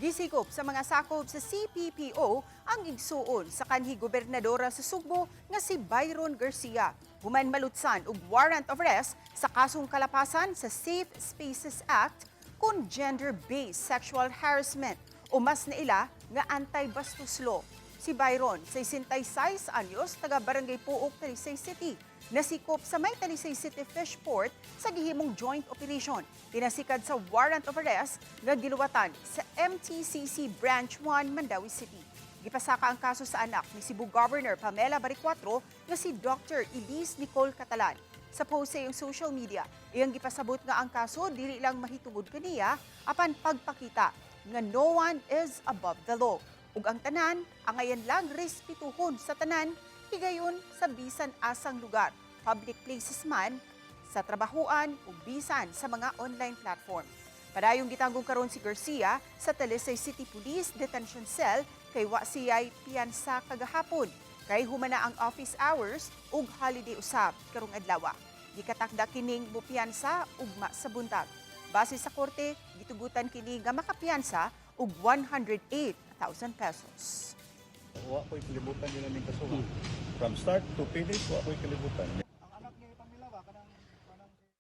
Gisikop sa mga sakop sa CPPO ang igsuon sa kanhi gobernadora sa Sugbo nga si Byron Garcia. Human malutsan og warrant of arrest sa kasong kalapasan sa Safe Spaces Act kun gender-based sexual harassment o mas naila nga anti-bastos law. Si Byron, 66 anyos, taga Barangay Pook, Talisay City. Nasikop sa may Talisay City Fishport sa gihimong joint operation. Pinasikad sa warrant of arrest nga giluwatan sa MTCC Branch 1, Mandaue City. Gipasaka ang kaso sa anak ni Cebu Governor Pamela Baricuatro nga si Dr. Elise Nicole Catalan. Sa post sa iyang social media, iyang gipasabot nga ang kaso dili lang mahitungod kaniya apan pagpakita nga no one is above the law. Ug ang tanan, angayan lang respetuhon sa tanan, higayon sa bisan asang lugar, public places man, sa trabahuan ug bisan sa mga online platform. Padayong gitanggong karon si Garcia sa Talisay City Police Detention Cell kay wa siya'y piyansa kagahapon kay humana ang office hours ug holiday usab karong adlaw. Gikatakda kining mupiyansa ugma sa buntag. Base sa korte, gitugutan kini nga makapiyansa og 108,000 pesos. Wa ko'y kalibutan yun aming kasuhan. From start to finish, wa ko'y kalibutan.